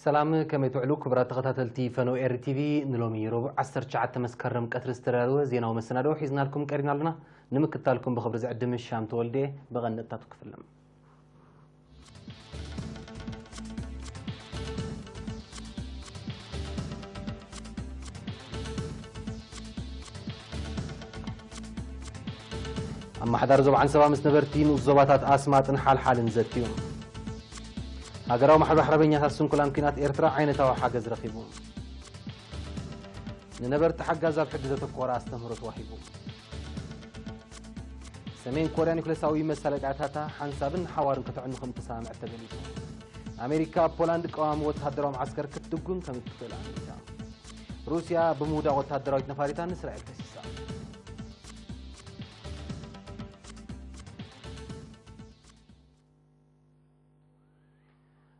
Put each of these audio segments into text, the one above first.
ሰላም፣ ከመይ ትውዕሉ ክቡራት ተኸታተልቲ ፈነው ኤሪ ቲቪ? ንሎሚ ረቡዕ ዓሰርተ ትሽዓተ መስከረም ቀትሪ ዝተዳለወ ዜናዊ መሰናድኦ ሒዝናልኩም ቀሪብና ኣለና። ንምክትታልኩም ብኽብሪ ዝዕድም ሻም ተወልደ። ብቐንድታቱ ክፍልም። ኣመሓዳሪ ዞባ ዓንሰባ ምስ ነበርቲ ንኡስ ዞባታት ኣስማጥን ሓልሓልን ዘትዩ። ሃገራዊ ማሕበር ሓርበኛታት ስንኩላን ኲናት ኤርትራ ዓይነታዊ ሓገዝ ረኺቡ። ንነበርቲ ሓጋዝ ኣብ ሕጊ ዘተኮረ ኣስተምህሮ ተዋሂቡ። ሰሜን ኮርያ ኒኩሌሳዊ መሳለጥያታታ ሓንሳብን ሓዋርን ከተዕኑ ከም እተሰማምዐት ተገሊጹ። ኣሜሪካ ኣብ ፖላንድ ቀዋሚ ወተሃደራዊ መዓስከር ክትድጉም ከም እትኽእል ኣሚታ። ሩስያ ብምህዳቕ ወተሃደራዊት ነፋሪታ ንእስራኤል ከሲሳ።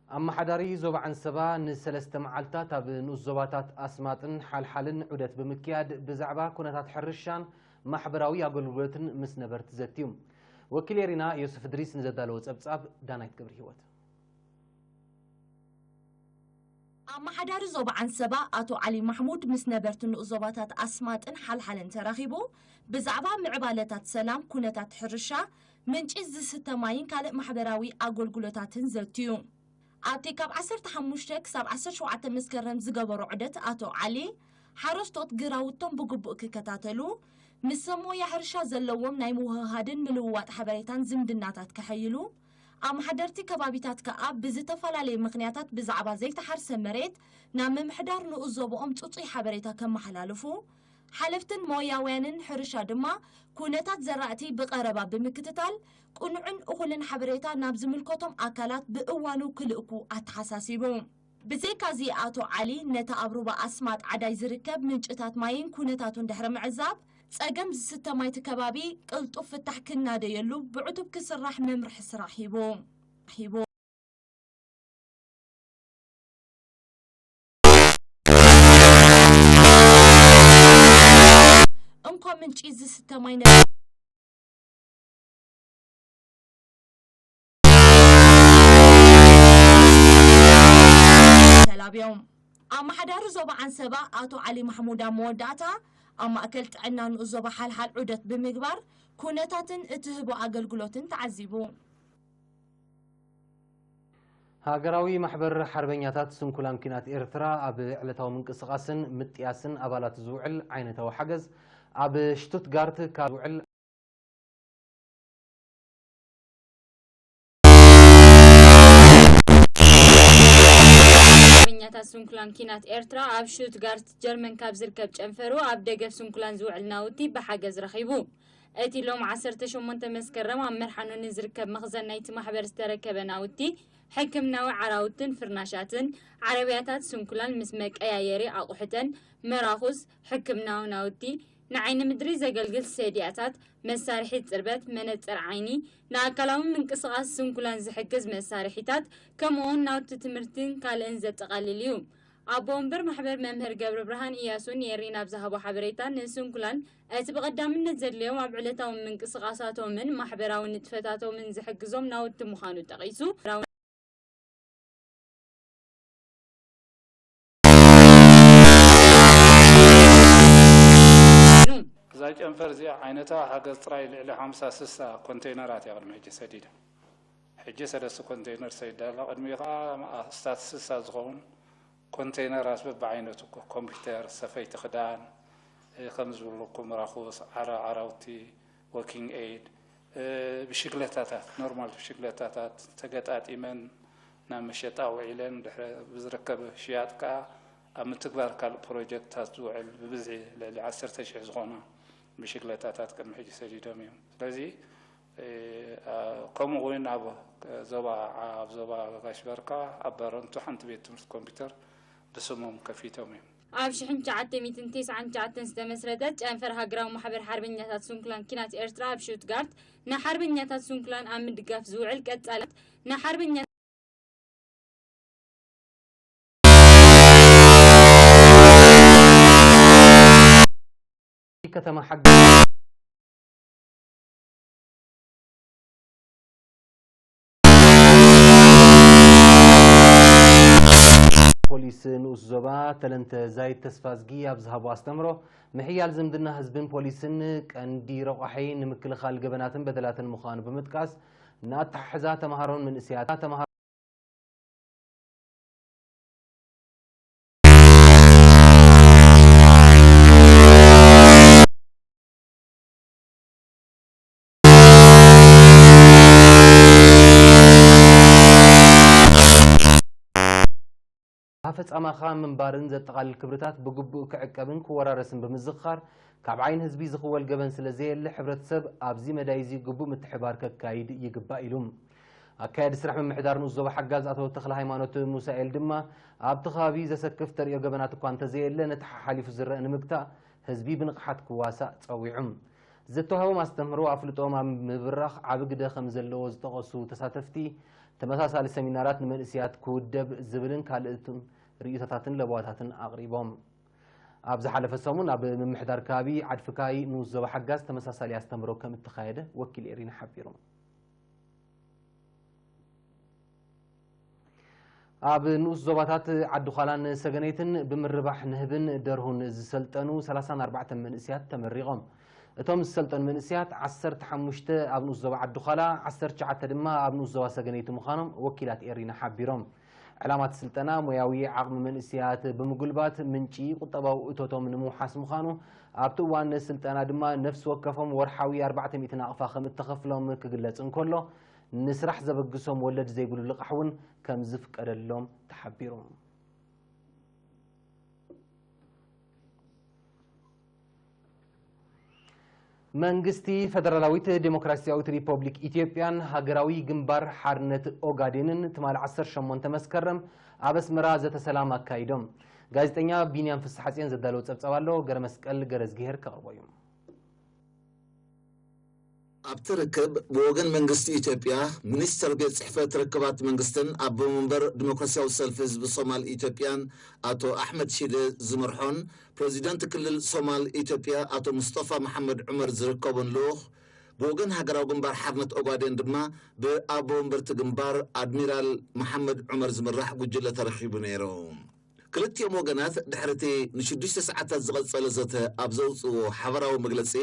ኣመሓዳሪ ዞባ ዓንሰባ ንሰለስተ መዓልታት ኣብ ንኡስ ዞባታት ኣስማጥን ሓልሓልን ዑደት ብምክያድ ብዛዕባ ኩነታት ሕርሻን ማሕበራዊ ኣገልግሎትን ምስ ነበርቲ ዘትዩ። ወኪል ኤሪና ዮሱፍ እድሪስ ንዘዳለዎ ጸብጻብ ዳናይት ገብረ ህይወት። ኣመሓዳሪ ዞባ ዓንሰባ ኣቶ ዓሊ ማሕሙድ ምስ ነበርቲ ንኡስ ዞባታት ኣስማጥን ሓልሓልን ተራኺቡ ብዛዕባ ምዕባለታት ሰላም፣ ኩነታት ሕርሻ፣ ምንጪ ዝስተ ማይን ካልእ ማሕበራዊ ኣገልግሎታትን ዘትዩ። ኣብቲ ካብ ዓሰርተ ሓሙሽተ ክሳብ ዓሰርተ ሸውዓተ መስከረም ዝገበሮ ዑደት ኣቶ ዓሊ፣ ሓረስቶት ግራውቶም ብግቡእ ክከታተሉ፣ ምስ ሰብ ሞያ ሕርሻ ዘለዎም ናይ ምውህሃድን ምልውዋጥ ሓበሬታን ዝምድናታት ከሐይሉ፣ ኣመሓደርቲ ከባቢታት ከኣ ብዝተፈላለየ ምኽንያታት ብዛዕባ ዘይተሓርሰ መሬት ናብ ምምሕዳር ንኡስ ዞባኦም ጽጹይ ሓበሬታ ከመሓላልፉ፣ ሓለፍትን ሞያውያንን ሕርሻ ድማ ኩነታት ዘራእቲ ብቐረባ ብምክትታል ቅኑዕን እኹልን ሓበሬታ ናብ ዝምልከቶም ኣካላት ብእዋኑ ክልእኩ ኣተሓሳሲቡ። ብዘይካዚ ኣቶ ዓሊ ነቲ ኣብ ሩባ ኣስማጥ ዓዳይ ዝርከብ ምንጭታት ማይን ኩነታቱን ድሕሪ ምዕዛብ፣ ጸገም ዝስተ ማይ እቲ ከባቢ ቅልጡፍ ፍታሕ ክናደየሉ ብዕቱብ ክስራሕ መምርሒ ስራሕ ሂቡ። ሂቡ። እንኮ ምንጪ ዝስተ ማይ ነ- ተላብዮም። ኣመሓዳሪ ዞባ ዓንሰባ ኣቶ ዓሊ ማሕሙድ ኣብ መወዳእታ ኣብ ማእከል ጥዕና ንኡስ ዞባ ሓልሓል ዑደት ብምግባር ኩነታትን እትህቦ ኣገልግሎትን ተዓዚቡ። ሃገራዊ ማሕበር ሓርበኛታት ስንኩላን ኲናት ኤርትራ ኣብ ዕለታዊ ምንቅስቓስን ምጥያስን ኣባላት ዝውዕል ዓይነታዊ ሓገዝ ኣብ ሽቱትጋርት ካብ ዝውዕል ሓርበኛታት ስንኩላን ኲናት ኤርትራ ኣብ ሽቱትጋርት ጀርመን ካብ ዝርከብ ጨንፈሩ ኣብ ደገፍ ስንኩላን ዝውዕል ናውቲ ብሓገዝ ረኺቡ። እቲ ሎም ዓሰርተ ሸሞንተ መስከረም ኣብ መርሓኖ ንዝርከብ መኽዘን ናይቲ ማሕበር ዝተረከበ ናውቲ፣ ሕክምናዊ ዓራውትን ፍርናሻትን፣ ዓረብያታት ስንኩላን ምስ መቀያየሪ ኣቑሑተን፣ መራኹስ፣ ሕክምናዊ ናውቲ፣ ንዓይኒ ምድሪ ዘገልግል ሰድያታት፣ መሳርሒ ጽርበት፣ መነጽር ዓይኒ፣ ንኣካላዊ ምንቅስቓስ ስንኩላን ዝሕግዝ መሳርሒታት፣ ከምኡውን ናውቲ ትምህርትን ካልእን ዘጠቓልል እዩ። ኣቦ ወንበር ማሕበር መምህር ገብረብርሃን እያሱ ንኤሪ ናብ ዝሃቦ ሓበሬታ፣ ንስንኩላን እቲ ብቐዳምነት ዘድልዮም ኣብ ዕለታዊ ምንቅስቓሳቶምን ማሕበራዊ ንጥፈታቶምን ዝሕግዞም ናውቲ ምዃኑ ጠቒሱ፣ እዛ ጨንፈር እዚኣ ዓይነታ ሓገዝ ጥራይ ልዕሊ ሓምሳ ስሳ ኮንቴይነራት እያ ቅድሚ ሕጂ ሰዲዳ። ሕጂ ሰለስተ ኮንቴይነር ሰዲዳ ኣላ። ቅድሚኡ ከዓ ኣስታት ስሳ ዝኸውን ኮንቴይነራት በብዓይነቱ እኮ፣ ኮምፒውተር፣ ሰፈይቲ ክዳን፣ እ፣ ከም ዝብለኩም ራኹስ፣ ዓራ-፣ ዓራውቲ፣ ዎኪንግ ኤድ፣ እ፣ ብሽግለታታት፣ ኖርማል ብሽግለታታት ተገጣጢመን ናብ መሸጣ ውዒለን፣ ድሕሪ ብዝርከብ ሽያጥ ከዓ ኣብ ምትግባር ካልእ ፕሮጀክትታት ዝውዕል ብብዝሒ ልዕሊ ዓሰርተ ሺሕ ዝኾና ብሽግለታታት ቅድሚ ሕጂ ሰዲዶም እዮም። ስለዚ፣ እ፣ አ-፣ ከምኡ እውን ኣብ ዞባ፣ ኣብ ዞባ ጋሽ በርካ ኣብ ባረንቱ ሓንቲ ቤት ትምህርቲ ኮምፒውተር ብስሞም ከፊቶም እዮም። ኣብ ሽሕን ትሽዓተ ሚእትን ተስዓን ትሽዓተን ዝተመስረተት ጨንፈር ሃገራዊ ማሕበር ሓርበኛታት ስንኩላን ኲናት ኤርትራ ኣብ ሽቱትጋርት ንሓርበኛታት ስንኩላን ኣብ ምድጋፍ ዝውዕል ቀጻሊ ንሓርበኛ ከተማ ሓገዝ ንኡስ ዞባ ተለንተ ዛይድ ተስፋዝጊ ኣብ ዝሃቦ ኣስተምህሮ፣ ምሕያል ዝምድና ህዝብን ፖሊስን ቀንዲ ረቋሒ ንምክልኻል ገበናትን በደላትን ምዃኑ ብምጥቃስ፣ ንኣተሓሕዛ ተምሃሮን መንእሰያት ተምሃሮ ኣፈጻማኻ ምንባርን ዘጠቓልል ክብርታት ብግቡእ ክዕቀብን ክወራረስን ብምዝኽኻር፣ ካብ ዓይኒ ህዝቢ ዝኽወል ገበን ስለ ዘየለ፣ ሕብረተሰብ ኣብዚ መዳይ እዚ ግቡእ ምትሕባር ከካይድ ይግባእ ኢሉ። ኣካያዲ ስራሕ ምምሕዳር ንኡስ ዞባ ሓጋዝ ኣቶ ተኽለ ሃይማኖት ሙሳኤል ድማ፣ ኣብቲ ከባቢ ዘሰክፍ ተርእዮ ገበናት እኳ እንተዘየለ፣ ነቲ ሓሓሊፉ ዝረአ ንምግታእ ህዝቢ ብንቕሓት ክዋሳእ ጸዊዑ። ዝተዋህቦም ኣስተምህሮ ኣፍልጦኦም ኣብ ምብራኽ ዓቢ ግደ ከም ዘለዎ ዝጠቐሱ ተሳተፍቲ፣ ተመሳሳሊ ሰሚናራት ንመንእሰያት ክውደብ ዝብልን ካልእቱን ርእይቶታትን ለበዋታትን ኣቕሪቦም። ኣብ ዝሓለፈ ሰሙን ኣብ ምምሕዳር ከባቢ ዓድፍካይ ንኡስ ዞባ ሓጋዝ ተመሳሳሊ ኣስተምህሮ ከም እተኻየደ ወኪል ኤሪና ሓቢሩ። ኣብ ንኡስ ዞባታት ዓዲ ዃላን ሰገነይትን ብምርባሕ ንህብን ደርሁን ዝሰልጠኑ ሰላሳን ኣርባዕተን መንእሰያት ተመሪቖም። እቶም ዝሰልጠኑ መንእሰያት ዓሰርተ ሓሙሽተ ኣብ ንኡስ ዞባ ዓዲ ዃላ፣ ዓሰርተ ትሽዓተ ድማ ኣብ ንኡስ ዞባ ሰገነይቲ ምዃኖም ወኪላት ኤሪና ሓቢሮም። ዕላማ እቲ ስልጠና ሞያዊ ዓቕሚ መንእሰያት ብምጉልባት ምንጪ ቁጠባዊ እቶቶም ንምውሓስ ምዃኑ፣ ኣብቲ እዋን ስልጠና ድማ ነፍሲ ወከፎም ወርሓዊ ኣርባዕተ ሚእቲ ናቕፋ ከም እተኸፍሎም ክግለጽ እንከሎ፣ ንስራሕ ዘበግሶም ወለድ ዘይብሉ ልቓሕ እውን ከም ዝፍቀደሎም ተሓቢሩ። መንግስቲ ፈደራላዊት ዴሞክራሲያዊት ሪፐብሊክ ኢትዮጵያን ሃገራዊ ግንባር ሓርነት ኦጋዴንን ትማሊ ዓሰርተ ሸሞንተ መስከረም ኣብ ኣስመራ ዘተ ሰላም ኣካይዶም። ጋዜጠኛ ቢንያም ፍስሓጽዮን ዘዳለዎ ጸብጻብ ኣሎ፣ ገረመስቀል ገረዝግሄር ከቕርቦ እዩ። ኣብቲ ርክብ ብወገን መንግስቲ ኢትዮጵያ፣ ሚኒስተር ቤት ጽሕፈት ርክባት መንግስትን ኣቦ መንበር ዲሞክራሲያዊ ሰልፊ ህዝቢ ሶማል ኢትዮጵያን ኣቶ ኣሕመድ ሺደ ዝመርሖን፣ ፕረዚደንት ክልል ሶማል ኢትዮጵያ ኣቶ ሙስጠፋ መሓመድ ዑመር ዝርከቡን ልኡኽ፣ ብወገን ሃገራዊ ግንባር ሓርነት ኦጋዴን ድማ ብኣቦ መንበርቲ ግንባር ኣድሚራል መሓመድ ዑመር ዝምራሕ ጉጅለ ተረኺቡ ነይሩ። ክልቲኦም ወገናት ድሕሪ እቲ ንሽዱሽተ ሰዓታት ዝቐጸለ ዘተ ኣብ ዘውጽእዎ ሓበራዊ መግለጺ፣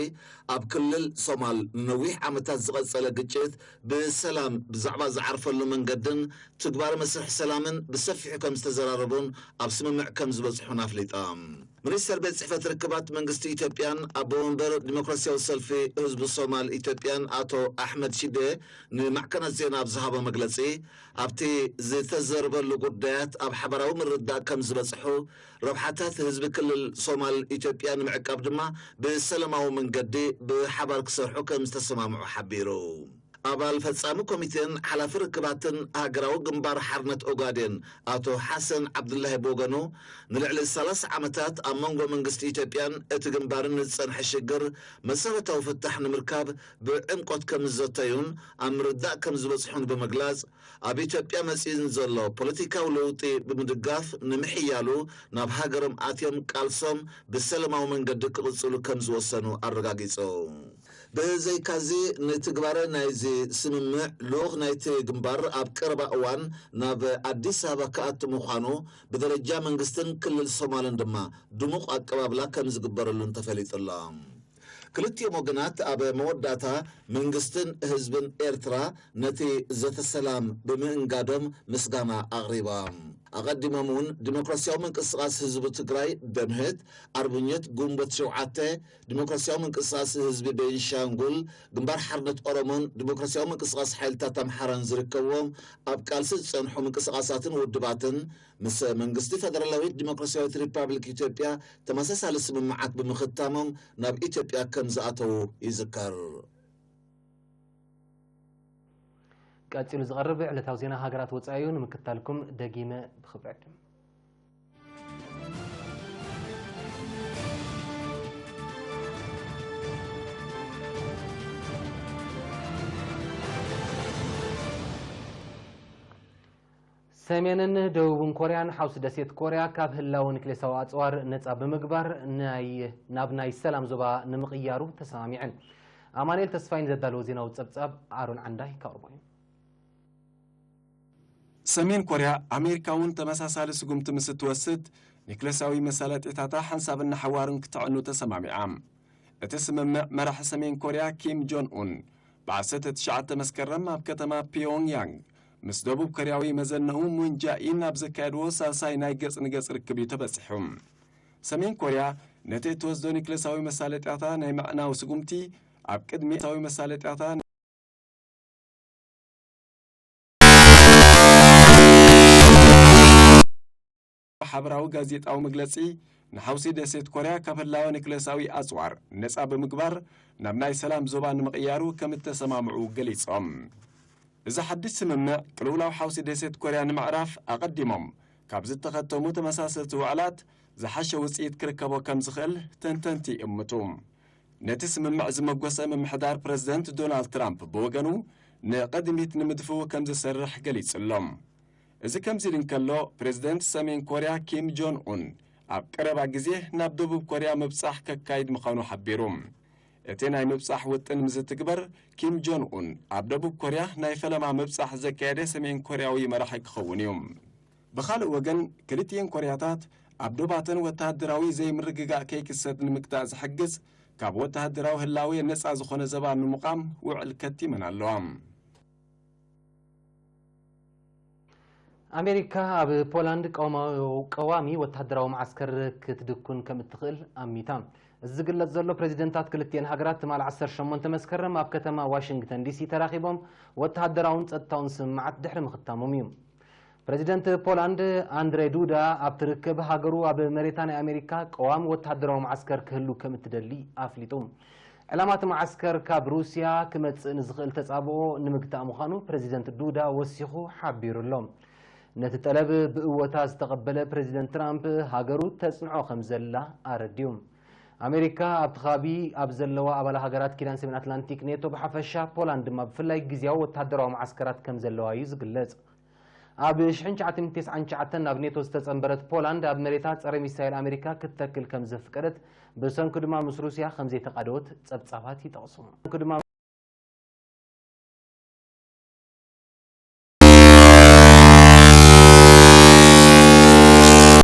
ኣብ ክልል ሶማል ንነዊሕ ዓመታት ዝቐጸለ ግጭት ብሰላም ብዛዕባ ዝዓርፈሉ መንገድን ትግባረ መስርሕ ሰላምን ብሰፊሑ ከም ዝተዘራረቡን ኣብ ስምምዕ ከም ዝበጽሑን ኣፍሊጦም። ሚኒስተር ቤት ጽሕፈት ርክባት መንግስቲ ኢትዮጵያን ኣቦ መንበር ዲሞክራሲያዊ ሰልፊ ህዝቢ ሶማል ኢትዮጵያን ኣቶ ኣሕመድ ሺዴ ንማዕከናት ዜና ኣብ ዝሃቦ መግለጺ፣ ኣብቲ ዝተዘርበሉ ጉዳያት ኣብ ሓባራዊ ምርዳእ ከም ዝበጽሑ፣ ረብሓታት ህዝቢ ክልል ሶማል ኢትዮጵያ ንምዕቃብ ድማ ብሰላማዊ መንገዲ ብሓባር ክሰርሑ ከም ዝተሰማምዑ ሓቢሩ። ኣባል ፈጻሚ ኮሚቴን ሓላፊ ርክባትን ሃገራዊ ግንባር ሓርነት ኦጋዴን ኣቶ ሓሰን ዓብዱላሂ ብወገኑ፣ ንልዕሊ ሰላሳ ዓመታት ኣብ መንጎ መንግስቲ ኢትዮጵያን እቲ ግንባርን ንዝጸንሐ ሽግር መሰረታዊ ፍታሕ ንምርካብ ብዕምቆት ከም ዝዘተዩን ኣብ ምርዳእ ከም ዝበጽሑን ብምግላጽ፣ ኣብ ኢትዮጵያ መጺኡ ንዘሎ ፖለቲካዊ ለውጢ ብምድጋፍ ንምሕያሉ ናብ ሃገሮም ኣትዮም ቃልሶም ብሰላማዊ መንገዲ ክቕጽሉ ከም ዝወሰኑ ኣረጋጊጹ። ብዘይካዚ፣ ንትግባረ ናይዚ ስምምዕ ልኡኽ ናይቲ ግንባር ኣብ ቀረባ እዋን ናብ ኣዲስ ኣበባ ክኣቱ ምዃኑ ብደረጃ መንግስትን ክልል ሶማልን ድማ ድሙቕ ኣቀባብላ ከም ዝግበረሉን ተፈሊጡ ኣሎ። ክልቲኦም ወገናት ኣብ መወዳእታ መንግስትን ህዝብን ኤርትራ ነቲ ዘተ ሰላም ብምእንጋዶም ምስጋና ኣቕሪቦም። ኣቐዲሞም እውን ዲሞክራሲያዊ ምንቅስቓስ ህዝቢ ትግራይ፣ ደምህት፣ ኣርበኞት ግንቦት ሸውዓተ፣ ዲሞክራሲያዊ ምንቅስቓስ ህዝቢ ቤንሻንጉል፣ ግንባር ሓርነት ኦሮሞን ዲሞክራሲያዊ ምንቅስቓስ ሓይልታት ኣምሓራን ዝርከብዎም ኣብ ቃልሲ ዝጸንሑ ምንቅስቓሳትን ውድባትን ምስ መንግስቲ ፈደራላዊት ዲሞክራሲያዊት ሪፓብሊክ ኢትዮጵያ ተመሳሳሊ ስምምዓት ብምኽታሞም ናብ ኢትዮጵያ ከም ዝኣተዉ ይዝከር። ቀጺሉ ዝቐርብ ዕለታዊ ዜና ሃገራት ወጻኢ እዩ። ንምክትታልኩም ደጊመ ብኽብሪ ዕድም። ሰሜንን ደቡብን ኮርያን ሓውሲ ደሴት ኮርያ ካብ ህላወ ኒክሌሳዊ ኣጽዋር ነጻ ብምግባር ናይ፣ ናብ ናይ ሰላም ዞባ ንምቕያሩ ተሰማሚዐን። ኣማኑኤል ተስፋይን ዘዳለዎ ዜናዊ ጸብጻብ ኣሮን ዓንዳይ ከቕርቦ እዩ። ሰሜን ኮርያ፣ ኣሜሪካ እውን ተመሳሳሊ ስጉምቲ ምስ እትወስድ፣ ኒክለሳዊ መሳለጢታታ ሓንሳብን ንሓዋሩን ክተዕኑ ተሰማሚዓ። እቲ ስምምዕ፣ መራሒ ሰሜን ኮርያ ኪም ጆን ኡን፣ ብ ዓሰርተ ትሽዓተ መስከረም ኣብ ከተማ ፒዮንግያንግ ምስ ደቡብ ኮርያዊ መዘነኡ ሙን ጃኢን ኣብ ዘካየድዎ ሳልሳይ ናይ ገጽ ንገጽ ርክብ እዩ ተበጺሑ። ሰሜን ኮርያ፣ ነቲ እትወስዶ ኒክለሳዊ መሳለጥያታ ናይ ምዕናው ስጉምቲ፣ ኣብ ቅድሚ ሳዊ መሳለጥያታ ሓበራዊ ጋዜጣዊ መግለጺ፣ ንሓውሲ ደሴት ኮርያ ካብ ህላወ ኒክለሳዊ ኣጽዋር ነጻ ብምግባር፣ ናብ ናይ ሰላም ዞባ ንምቕያሩ ከም እተሰማምዑ ገሊጾም። እዚ ሓድሽ ስምምዕ፣ ቅልውላው ሓውሲ ደሴት ኮርያ ንምዕራፍ ኣቐዲሞም ካብ ዝተኸተሙ ተመሳሰልቲ ውዕላት ዝሓሸ ውጽኢት ክርከቦ ከም ዝኽእል ተንተንቲ ይእምቱ። ነቲ ስምምዕ ዝመጎሰ ምምሕዳር ፕረዚደንት ዶናልድ ትራምፕ ብወገኑ፣ ንቕድሚት ንምድፍኡ ከም ዝሰርሕ ገሊጹ ኣሎ። እዚ ከምዚ ኢሉ እንከሎ፣ ፕረዚደንት ሰሜን ኮርያ ኪም ጆን ኡን ኣብ ቀረባ ግዜ ናብ ደቡብ ኮርያ ምብጻሕ ከካይድ ምዃኑ ሓቢሩ። እቲ ናይ ምብጻሕ ውጥን ምስ ዝትግበር፣ ኪም ጆን ኡን ኣብ ደቡብ ኮርያ ናይ ፈለማ ምብጻሕ ዘካየደ ሰሜን ኮርያዊ መራሒ ክኸውን እዩ። ብኻልእ ወገን፣ ክልቲኤን ኮርያታት ኣብ ዶባተን ወተሃደራዊ ዘይምርግጋእ ከይክሰት ንምግታእ ዝሕግዝ፣ ካብ ወተሃደራዊ ህላዌ ነጻ ዝኾነ ዘባ ንምቋም ውዕል ከቲመን ኣለዋ። ኣሜሪካ ኣብ ፖላንድ ቀዋማዊ፣ ቀዋሚ ወተሃደራዊ መዓስከር ክትድኩን ከም እትኽእል ኣሚታ። እዚ ዝግለጽ ዘሎ፣ ፕሬዚደንታት ክልቲኤን ሃገራት ትማል ዓሰርተ ሸሞንተ መስከረም ኣብ ከተማ ዋሽንግተን ዲሲ ተራኺቦም ወተሃደራውን ጸጥታውን ስምምዓት ድሕሪ ምኽታሞም እዩ። ፕሬዚደንት ፖላንድ ኣንድሬ ዱዳ ኣብቲ ርክብ፣ ሃገሩ ኣብ መሬታ ናይ ኣሜሪካ ቀዋሚ ወተሃደራዊ መዓስከር ክህሉ ከም እትደሊ ኣፍሊጡ። ዕላማ እቲ መዓስከር፣ ካብ ሩስያ ክመጽእ ንዝኽእል ተጻብኦ ንምግታእ ምዃኑ ፕሬዚደንት ዱዳ ወሲኹ ሓቢሩ ኣሎ። ነቲ ጠለብ ብእወታ ዝተቐበለ ፕሬዚደንት ትራምፕ፣ ሃገሩ ተጽንዖ ከም ዘላ ኣረዲኡ። ኣሜሪካ ኣብቲ ከባቢ ኣብ ዘለዋ ኣባል ሃገራት ኪዳን ሰሜን ኣትላንቲክ፣ ኔቶ ብሓፈሻ፣ ፖላንድ ድማ ብፍላይ፣ ግዝያዊ ወተሃደራዊ መዓስከራት ከም ዘለዋ እዩ ዝግለጽ። ኣብ ሽሕን ትሽዓተ ሚእትን ተስዓን ትሽዓተን ናብ ኔቶ ዝተጸንበረት ፖላንድ፣ ኣብ መሬታ ጸረ ሚሳይል ኣሜሪካ ክትተክል ከም ዘፍቀደት፣ ብሰንኩ ድማ ምስ ሩስያ ከም ዘይተቓደወት ጸብጻባት ይጠቕሱ። ብሰንኩ ድማ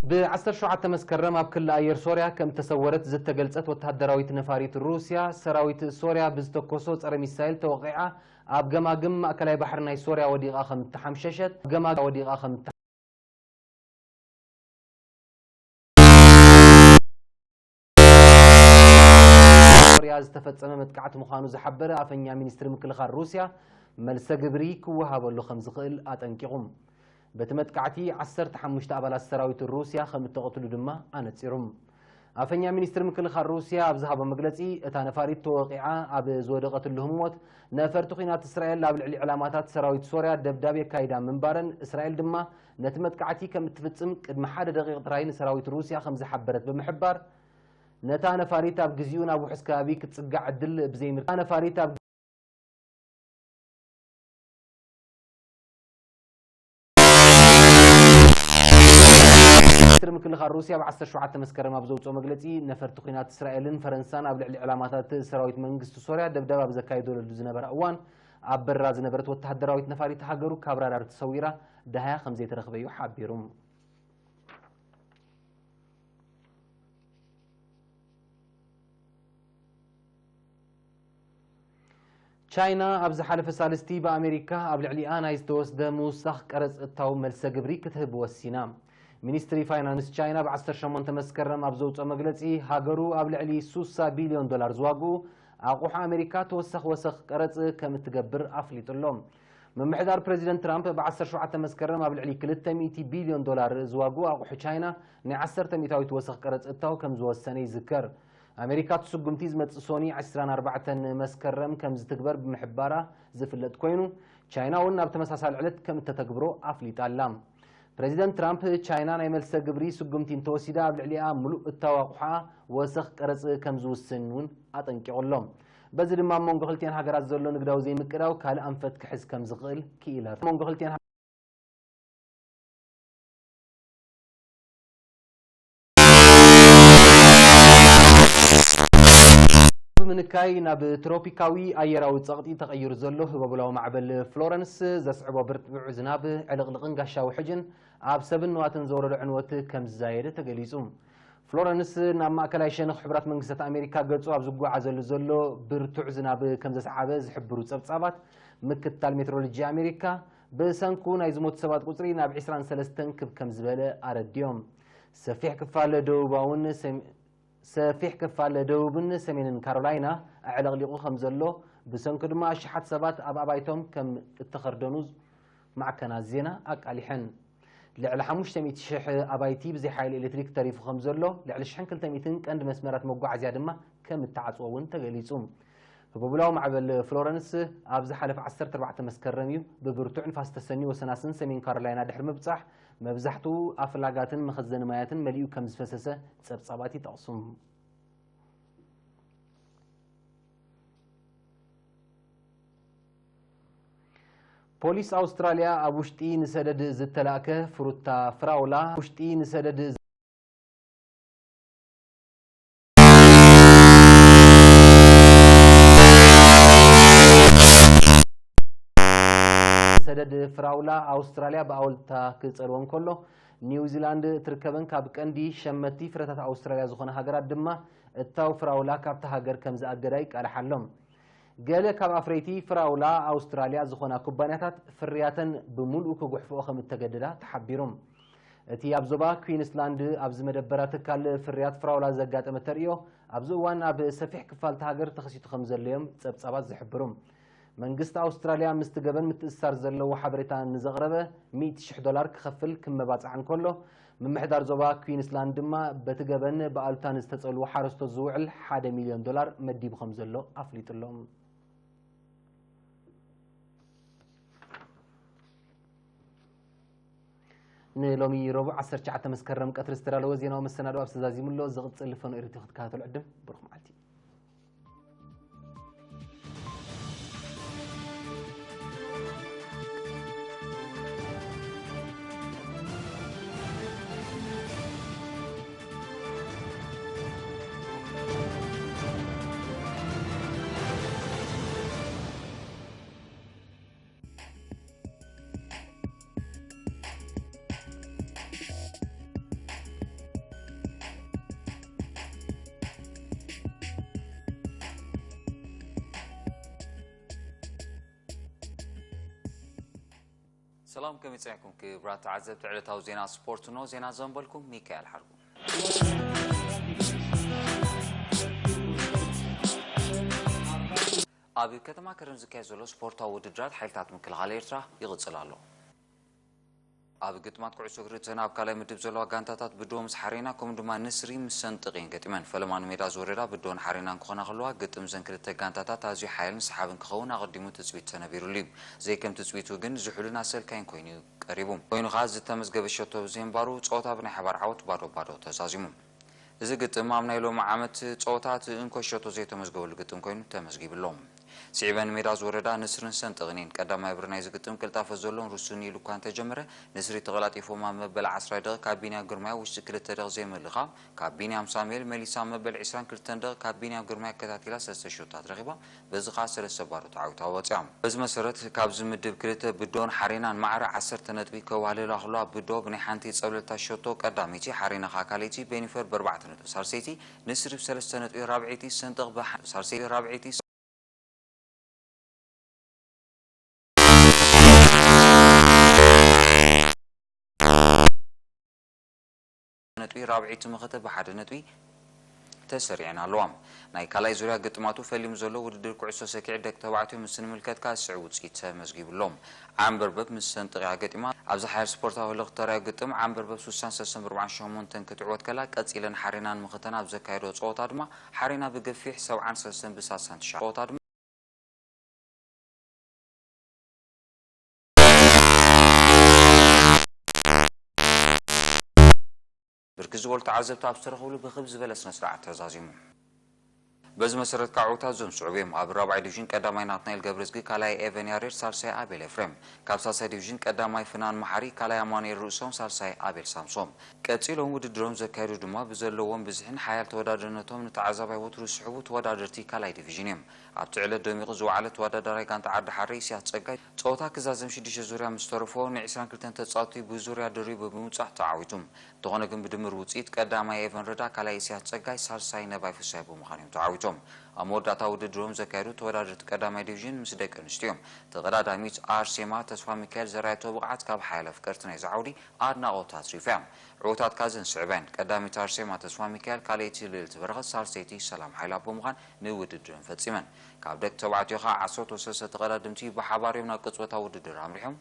ብ ዓሰርተ ሸውዓተ መስከረም ኣብ ክሊ ኣየር ሶርያ ከም እተሰወረት ዝተገልጸት ወተሃደራዊት ነፋሪት ሩስያ፣ ሰራዊት ሶርያ ብዝተኮሶ ጸረ ሚሳይል ተወቒዓ፣ ኣብ ገማግም ማእከላይ ባሕሪ ናይ ሶርያ ወዲቓ ከም እተሓምሸሸት፣ ገማግም ወዲቓ ከም እተ- ሶርያ ዝተፈጸመ መጥቃዕቲ ምዃኑ ዝሓበረ ኣፈኛ ሚኒስትሪ ምክልኻል ሩስያ፣ መልሰ ግብሪ ክወሃበሉ ከም ዝኽእል ኣጠንቂቑ። በቲ መጥቃዕቲ ዓሰርተ ሓሙሽተ ኣባላት ሰራዊት ሩስያ ከም እተቐትሉ ድማ ኣነጺሩ። ኣፈኛ ሚኒስትሪ ምክልኻል ሩስያ ኣብ ዝሃቦ መግለጺ፣ እታ ነፋሪት ተወቒዓ ኣብ ዝወደቐትሉ ህሞት፣ ነፈርቲ ኲናት እስራኤል ኣብ ልዕሊ ዕላማታት ሰራዊት ሶርያ ደብዳብ የካይዳ ምንባረን፣ እስራኤል ድማ ነቲ መጥቃዕቲ ከም እትፍጽም ቅድሚ ሓደ ደቂቕ ጥራይ ንሰራዊት ሩስያ ከም ዝሓበረት ብምሕባር፣ ነታ ነፋሪት ኣብ ግዜኡ ናብ ውሑስ ከባቢ ክትጽጋዕ ዕድል ብዘይምርካባ፣ ነፋሪት ኣብ ሚኒስትሪ ምክልኻል ሩስያ ብ ዓሰርተ ሸውዓተ መስከረም ኣብ ዘውፅኦ መግለፂ፣ ነፈርቲ ኲናት እስራኤልን ፈረንሳን ኣብ ልዕሊ ዕላማታት ሰራዊት መንግስቲ ሶርያ ደብዳብ ኣብ ዘካየደሉ ዝነበራ እዋን፣ ኣብ በረራ ዝነበረት ወተሃደራዊት ነፋሪት ሃገሩ ካብ ራዳር ተሰዊራ ደሃያ ከም ዘይተረኽበ እዩ ሓቢሩ። ቻይና ኣብ ዝሓለፈ ሳልስቲ ብኣሜሪካ ኣብ ልዕሊኣ ናይ ዝተወስደ ምውሳኽ ቀረጽ እታው መልሰ ግብሪ ክትህብ ወሲና። ሚኒስትሪ ፋይናንስ ቻይና ብ ዓሰርተ ሸሞንተ መስከረም ኣብ ዘውፅኦ መግለፂ፣ ሃገሩ ኣብ ልዕሊ ሱሳ ቢልዮን ዶላር ዝዋግኡ ኣቑሑ ኣሜሪካ ተወሳኺ ወሰኽ ቀረጽ ከም እትገብር ኣፍሊጡ ኣሎ። ምምሕዳር ፕሬዚደንት ትራምፕ ብ ዓሰርተ ሸውዓተ መስከረም ኣብ ልዕሊ ክልተ ሚእቲ ቢልዮን ዶላር ዝዋግኡ ኣቑሑ ቻይና ናይ ዓሰርተ ሚእታዊት ወሰኽ ቀረጽ እታው ከም ዝወሰነ ይዝከር። ኣሜሪካ እቲ ስጉምቲ ዝመጽእ ሶኒ ዕስራን ኣርባዕተን መስከረም ከም ዝትግበር ብምሕባራ ዝፍለጥ ኮይኑ፣ ቻይና እውን ኣብ ተመሳሳሊ ዕለት ከም እተተግብሮ ኣፍሊጣ ኣላ። ፕሬዚደንት ትራምፕ፣ ቻይና ናይ መልሰ ግብሪ ስጉምቲ እንተወሲዳ፣ ኣብ ልዕሊኣ ምሉእ እታው ኣቑሓ ወሰኽ ቀረጽ ከም ዝውስን እውን ኣጠንቂቑ ኣሎ። በዚ ድማ ኣብ መንጎ ክልቲኣን ሃገራት ዘሎ ንግዳዊ ዘይምቅዳው ካልእ ኣንፈት ክሕዝ ከም ዝኽእል ክኢላ። መንጎ ክልቲኣን ብምንካይ ካይ ናብ ትሮፒካዊ ኣየራዊ ጸቕጢ ተቐይሩ ዘሎ ህቦብላዊ ማዕበል ፍሎረንስ ዘስዕቦ ብርቱዕ ዝናብ፣ ዕልቕልቕን ጋሻ ውሕጅን ኣብ ሰብን ንዋትን ዘውረዶ ዕንወት ከም ዝዛየደ ተገሊጹ። ፍሎረንስ ናብ ማእከላይ ሸነኽ ሕቡራት መንግስታት ኣሜሪካ ገጹ ኣብ ዝጓዓዘሉ ዘሎ ብርቱዕ ዝናብ ከም ዘስዓበ ዝሕብሩ ጸብጻባት ምክትታል ሜትሮሎጂ ኣሜሪካ፣ ብሰንኩ ናይ ዝሞቱ ሰባት ቁጽሪ ናብ ዕስራን ሰለስተን ክብ ከም ዝበለ ኣረዲኦም። ሰፊሕ ክፋል ደቡባውን ሰሜ-፣ ሰፊሕ ክፋል ደቡብን ሰሜንን ካሮላይና ኣዕለቕሊቑ ከም ዘሎ፣ ብሰንኩ ድማ ኣሽሓት ሰባት ኣብ ኣባይቶም ከም እተኸርደኑ ማዕከናት ዜና ኣቃሊሐን። ልዕሊ ሓሙሽተ ሚእቲ ሽሕ ኣባይቲ ብዘይ ሓይሊ ኤሌክትሪክ ተሪፉ ከም ዘሎ፣ ልዕሊ ሽሕን ክልተ ሚእትን ቀንዲ መስመራት መጓዓዝያ ድማ ከም እተዓጽወ እውን ተገሊጹ። ህቦብላዊ ማዕበል ፍሎረንስ ኣብ ዝሓለፈ ዓሰርተ ኣርባዕተ መስከረም እዩ ብብርቱዕ ንፋስ ተሰንዩ ወሰናስን ሰሜን ካሮላይና ድሕሪ ምብጻሕ፣ መብዛሕትኡ ኣፍላጋትን መኸዘኒ ማያትን መሊኡ ከም ዝፈሰሰ ጸብጻባት ይጠቕሱ። ፖሊስ ኣውስትራልያ ኣብ ውሽጢ ንሰደድ ዝተላእከ ፍሩታ ፍራውላ ውሽጢ ንሰደድ ሰደድ ፍራውላ ኣውስትራልያ ብኣወልታ ክጸልዎ እንከሎ፣ ኒውዚላንድ እትርከበን ካብ ቀንዲ ሸመትቲ ፍረታት ኣውስትራልያ ዝኾና ሃገራት ድማ እታው ፍራውላ ካብታ ሃገር ከም ዝኣገዳ ይቃልሓሎም። ገለ ካብ ኣፍረይቲ ፍራውላ ኣውስትራልያ ዝኾና ኩባንያታት ፍርያተን ብምሉኡ ክጉሕፍኦ ከም እተገደዳ ተሓቢሩ። እቲ ኣብ ዞባ ኩዊንስላንድ ኣብዚ መደበራ ትካል ፍርያት ፍራውላ ዘጋጠመ ተርእዮ ኣብዚ እዋን ኣብ ሰፊሕ ክፋል እታ ሃገር ተኸሲቱ ከም ዘሎ'ዮም ጸብጻባት ዝሕብሩ። መንግስቲ ኣውስትራልያ ምስቲ ገበን ምትእስሳር ዘለዎ ሓበሬታ ንዘቕረበ ሚእቲ ሽሕ ዶላር ክኸፍል ክመባጻዕ እንከሎ፣ ምምሕዳር ዞባ ኩዊንስላንድ ድማ በቲ ገበን ብኣሉታ ንዝተጸልዉ ሓረስቶት ዝውዕል ሓደ ሚልዮን ዶላር መዲቡ ከም ዘሎ ኣፍሊጡ ኣሎ። ንሎሚ ረቡዕ ዓሰርተ ትሽዓተ መስከረም ቀትሪ ዝተዳለወ ዜናዊ መሰናድኦ ኣብዚ ተዛዚሙ ኣሎ። ዝቕጽል ፈኖ ኤሪትዮ ክትከታተሉ ዕድም። ብሩኽ መዓልቲ። ሰላም፣ ከመይ ጸኒሕኩም ክቡራት ተዓዘብቲ ዕለታዊ ዜና ስፖርት? ኖ ዜና ዘንበልኩም ሚካኤል ሓርጉ። ኣብ ከተማ ከረን ዝካየድ ዘሎ ስፖርታዊ ውድድራት ሓይልታት ምክልኻል ኤርትራ ይቕጽል ኣሎ። ኣብ ግጥማት ኩዕሶ እግሪ እተን ኣብ ካልኣይ ምድብ ዘለዋ ጋንታታት ብድሆ ምስ ሓሬና ከምኡ ድማ ንስሪ ምስ ሰንጥቕ እየን ገጢመን። ፈለማ ንሜዳ ዝወረዳ ብድሆን ሓሬናን ክኾና ከለዋ፣ ግጥም እዘን ክልተ ጋንታታት ኣዝዩ ሓያልን ሰሓብን ክኸውን ኣቐዲሙ ትጽቢት ተነቢሩሉ እዩ። ዘይከም ትጽቢቱ ግን ዝሑልን ኣሰልካይን ኮይኑ እዩ ቀሪቡ። ኮይኑ ኸኣ ዝተመዝገበ ሸቶ ብዘይምንባሩ፣ ጸወታ ብናይ ሓባር ዓወት ባዶ ባዶ ተዛዚሙ። እዚ ግጥም ኣብ ናይ ሎሚ ዓመት ጸወታ እቲ እንኮ ሸቶ ዘይተመዝገበሉ ግጥም ኮይኑ ተመዝጊቡ ኣሎ። ስዒበን ሜዳ ዝወረዳ ንስርን ሰንጠቕን እየን። ቀዳማይ ብሪ ናይዚ ግጥም ቅልጣፈ ዘሎን ርሱን ኢሉ እኳ እንተጀመረ፣ ንስሪ ተቐላጢፎም ኣብ መበል ዓስራይ ደቂቕ ካብ ቢንያም ግርማይ ኣብ ውሽጢ ክልተ ደቂቕ ዘይምልኻም፣ ካብ ቢንያም ሳሙኤል መሊሳ ኣብ መበል ዕስራን ክልተን ደቂቕ ካብ ቢንያም ግርማይ ኣከታቲላ ሰለስተ ሸቶታት ረኺባ፣ በዚ ኸኣ ሰለስተ ባዶ ተዓዊታ ወጺኣ። በዚ መሰረት፣ ካብዚ ምድብ ክልተ ብዶን ሓሬናን ማዕረ ዓሰርተ ነጥቢ ከዋህልላ ከለዋ፣ ብዶ ብናይ ሓንቲ ጸብለልታ ሸቶ ቀዳመይቲ፣ ሓሬና ኸኣ ካልኣይቲ፣ ቤኒፈር ብኣርባዕተ ነጥቢ ሳልሰይቲ፣ ንስሪ ብሰለስተ ነጥቢ ራብዐይቲ፣ ሰንጠቕ ብሓ-፣ ሳልሰይቲ፣ ራብዐይቲ፣ ነጥቢ ራብዐይቲ መኸተ ብሓደ ነጥቢ ተሰሪዐን ኣለዋ። ናይ ካልኣይ ዙርያ ግጥማቱ ፈሊሙ ዘሎ ውድድር ኩዕሶ ሰኪዕ ደቂ ተባዕትዮ ምስ እንምልከት ከኣ ዝስዕብ ውጽኢት ተመዝጊቡ ኣሎ። ዓንበርበብ ምስ ሰንጥቕያ ገጢማ። ኣብዚ ሓያል ስፖርታዊ ህልኽ ተራዮ ግጥም ዓንበርበብ ስሳን ሰለስተን ብኣርባዓን ሸሞንተን ክትዕወት ከላ፣ ቀጺለን ሓሬናን መኸተን ኣብ ዘካየዶ ጸወታ ድማ ሓሬና ብገፊሕ ሰብዓን ሰለስተን ብሳሳን ትሽዓን ጸወታ ድማ ብርክት ዝበሉ ተዓዘብቲ ኣብ ዝተረኸብሉ ብኽብ ዝበለ ስነ ስርዓት ተዛዚሙ። በዚ መሰረት ከዓ ዕውታት እዞም ዝስዕቡ እዮም። ኣብ ራብዓይ ዲቪዥን ቀዳማይ ናትናኤል ገብረዝጊ፣ ካልኣይ ኤቨን ያሬድ፣ ሳልሳይ ኣቤል ኤፍሬም። ካብ ሳልሳይ ዲቪዥን ቀዳማይ ፍናን መሓሪ፣ ካልኣይ ኣማኑኤል ርእሶም፣ ሳልሳይ ኣቤል ሳምሶም። ቀጺሎም ውድድሮም ዘካየዱ ድማ ብዘለዎም ብዝሕን ሓያል ተወዳደርነቶም ንተዓዛባይ ወትሩ ዝስሕቡ ተወዳደርቲ ካልኣይ ዲቪዥን እዮም። ኣብቲ ዕለት ደሚቑ ዝወዓለ ተወዳዳራይ ጋንታ ዓዲ ሓረ ኢሳያስ ጸጋይ ጸወታ ክዛዘም ሽዱሽተ ዙርያ ምስ ተረፎ ን ዕስራን ክልተን ተጻወትቲ ብዙርያ ደሪቡ ብምውጻእ ተዓዊቱ። እንተኾነ ግን ብድምር ውጽኢት ቀዳማይ ኤቨን ረዳ፣ ካልኣይ ኢሳያስ ጸጋይ፣ ሳልሳይ ነባይ ፍሳይ ብምዃን እዮም ተዓዊቶም። ኣብ መወዳእታ ውድድሮም ዘካየዱ ተወዳደርቲ ቀዳማይ ዲቪዥን ምስ ደቂ ኣንስትዮ እዮም። ተቐዳዳሚት ኣርሴማ ተስፋ ሚካኤል ዘርኣየቶ ብቕዓት ካብ ሓያለ ኣፍቀርቲ ናይዚ ዓውዲ ኣድናቖት ኣትሪፋ እያ። ዕውታት ካዘን ስዕበን ቀዳሚት ኣርሴማ ተስፋ ሚካኤል፣ ካልኣይቲ ልዕልቲ በረኸት፣ ሳልሰይቲ ሰላም ሓይላ ብምዃን ንውድድረን ፈጺመን። ካብ ደቂ ተባዕትዮ ኸዓ ዓሰርተ ሰለስተ ተቐዳደምቲ ብሓባር እዮም ናብ ቅጽበታዊ ውድድር ኣምሪሖም።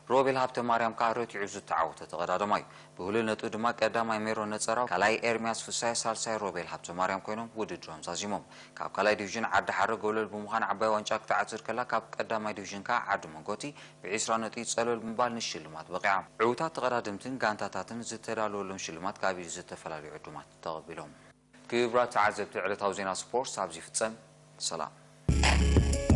ሮቤል ሃብተ ማርያም ከኣ ረቲዑ ዝተዓወተ ተቐዳዳማይ። ብህሉል ነጥቢ ድማ ቀዳማይ ሜሮን ነጸራው፣ ካልኣይ ኤርሚያስ ፍሳየ፣ ሳልሳይ ሮቤል ሃብተ ማርያም ኮይኖም ውድድሮም ዛዚሞም። ካብ ካልኣይ ዲቪዥን ዓዲ ሓረ ጎለል ብምዃን ዓባይ ዋንጫ ክትዓትር ከላ፣ ካብ ቀዳማይ ዲቪዥን ከኣ ዓዲ መንጎቲ ብዒስራ ነጥቢ ጸለል ብምባል ንሽልማት በቒዓ። ዕውታት ተቐዳደምትን ጋንታታትን ዝተዳለወሎም ሽልማት ካብ ዝተፈላለዩ ዕዱማት ተቐቢሎም። ክቡራት ተዓዘብቲ፣ ዕለታዊ ዜና ስፖርት ኣብዚ ይፍጸም። ሰላም።